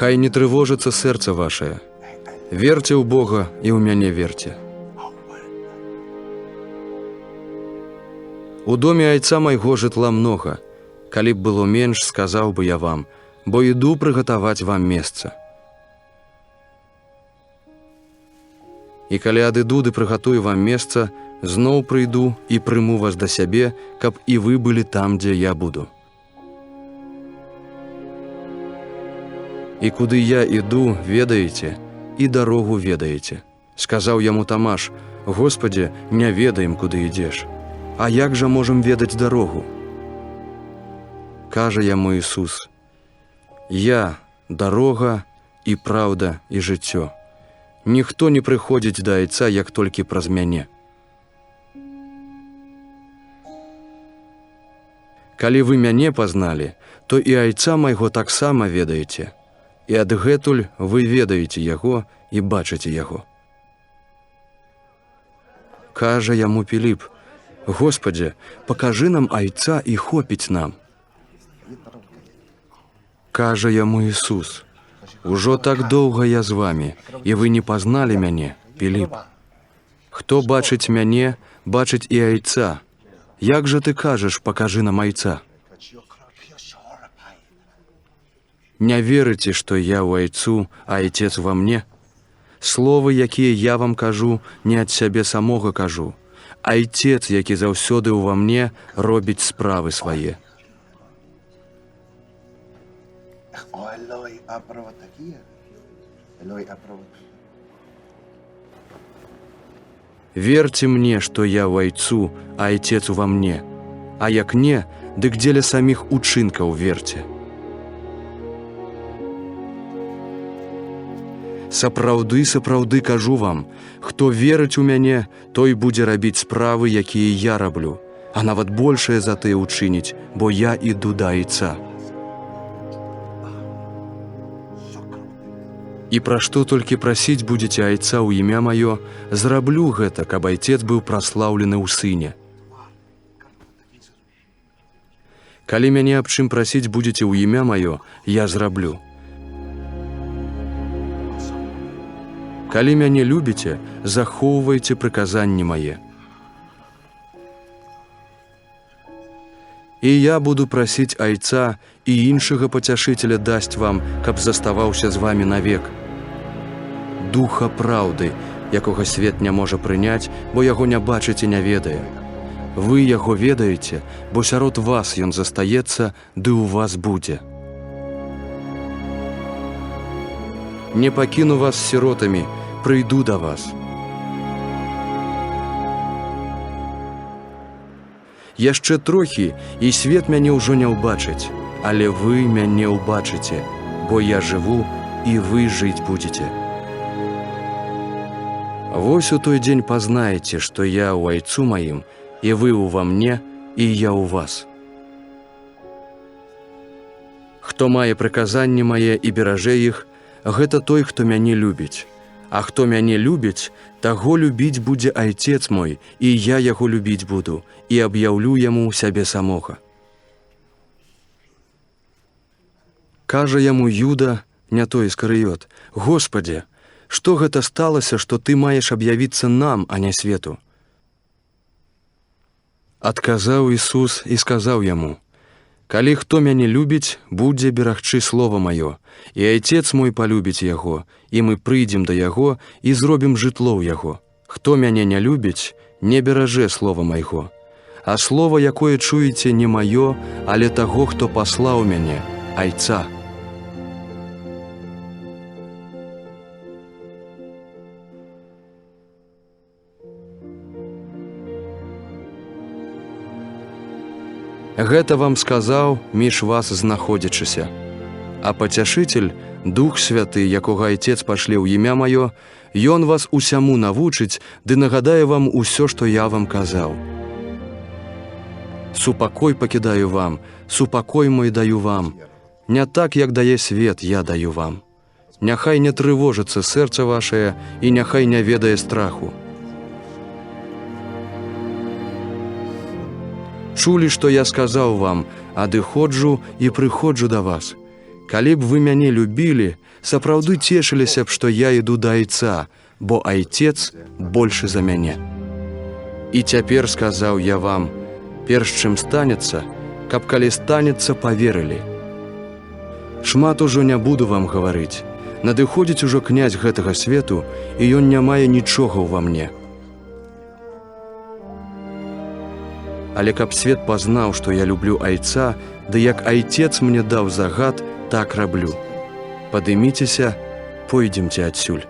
Хай не трывожыцца сэрца вашае. Верце ў Бога і ў мяне верце. У доме айца майго жытла многа. Калі б было менш, сказаў бы я вам, бо іду прыгатаваць вам месца. І калі адыду ды прыгатую вам месца, зноў прыйду і прыму вас да сябе, каб і вы былі там, дзе я буду. І куды я іду, ведаеце, і дарогу ведаеце. Сказаў яму Тамаш: Госпадзе, не ведаем, куды ідзеш. А як жа можам ведаць дарогу? Кажа яму Ісус: Я дарога і праўда і жыццё. Ніхто не прыходзіць да Айца, як толькі праз мяне. Калі вы мяне пазналі, то і Айца майго таксама ведаеце. І адгэтуль вы ведаеце яго і бачыце яго. Кажа яму Піліп: Госпадзе, пакажы нам Айца і хопіць нам. Кажа яму Ісус: Ужо так доўга я з вамі, і вы не пазналі мяне, Піліп. Хто бачыць мяне, бачыць і Айца. Як жа ты кажаш, пакажы нам Айца? Не верыце, што я ў Айцу, а Айцец ва мне? Словы, якія я вам кажу, не ад сябе самога кажу. Айцец, які заўсёды ўва мне, робіць справы свае. Eloi, aprobatakia. Eloi, aprobat. Верце мне, што я ў Айцу, а Айцец ува мне. А як не, дык дзеля саміх учынкаў верце. Сапраўды, сапраўды кажу вам, хто верыць у мяне, той будзе рабіць справы, якія я раблю, а нават большае за тыя ўчыніць, бо я іду да Айца. І пра што толькі прасіць будзеце Айца ў імя маё, зраблю гэта, каб Айцец быў праслаўлены ў Сыне. Калі мяне аб чым прасіць будзеце ў імя маё, я зраблю. Калі мяне любіце, захоўвайце прыказанні мае. І я буду прасіць Айца, і іншага Пацяшыцеля дасць вам, каб заставаўся з вамі навек. Духа праўды, якога свет не можа прыняць, бо яго не бачыць і не ведае. Вы яго ведаеце, бо сярод вас ён застаецца, ды ў вас будзе. Не пакіну вас сіротамі, прыйду да вас. Яшчэ трохі, і свет мяне ўжо не ўбачыць, але вы мяне ўбачыце, бо я жыву, і вы жыць будзеце. Вось у той дзень пазнаеце, што я ў Айцу маім, і вы ўва мне, і я ў вас. Хто мае прыказанні мае і беражэ іх, гэта той, хто мяне любіць. А хто мяне любіць, таго любіць будзе Айцец мой, і я яго любіць буду, і аб'яўлю яму сябе самога. Кажа яму Юда, не той Іскарыёт: Госпадзе, што гэта сталася, што ты маеш аб'явіцца нам, а не свету? Адказаў Ісус і сказаў яму: Калі хто мяне любіць, будзе берагчы слова маё, і Айцец мой палюбіць яго, і мы прыйдзем да яго і зробім жытло ў яго. Хто мяне не любіць, не беражэ слова майго. А слова, якое чуеце, не маё, але таго, хто паслаў мяне, Айца. Гэта вам сказаў, між вас знаходзячыся. А Пацяшыцель, Дух Святы, якога Айцец пашле ў імя маё, ён вас усяму навучыць ды нагадае вам усё, што я вам казаў. Супакой пакідаю вам, супакой мой даю вам. Не так, як дае свет, я даю вам. Няхай не трывожыцца сэрца вашае і няхай не ведае страху. Чулі, што я сказаў вам, адыходжу і прыходжу да вас. Калі б вы мяне любілі, сапраўды цешыліся б, што я іду да Айца, бо Айцец большы за мяне. І цяпер сказаў я вам, перш чым станецца, каб калі станецца, паверылі. Шмат ужо не буду вам гаварыць. Надыходзіць ужо князь гэтага свету, і ён не мае нічога ўва мне. Але каб свет пазнаў, што я люблю Айца, ды як Айцец мне даў загад, так раблю. Падыміцеся, пойдземце адсюль.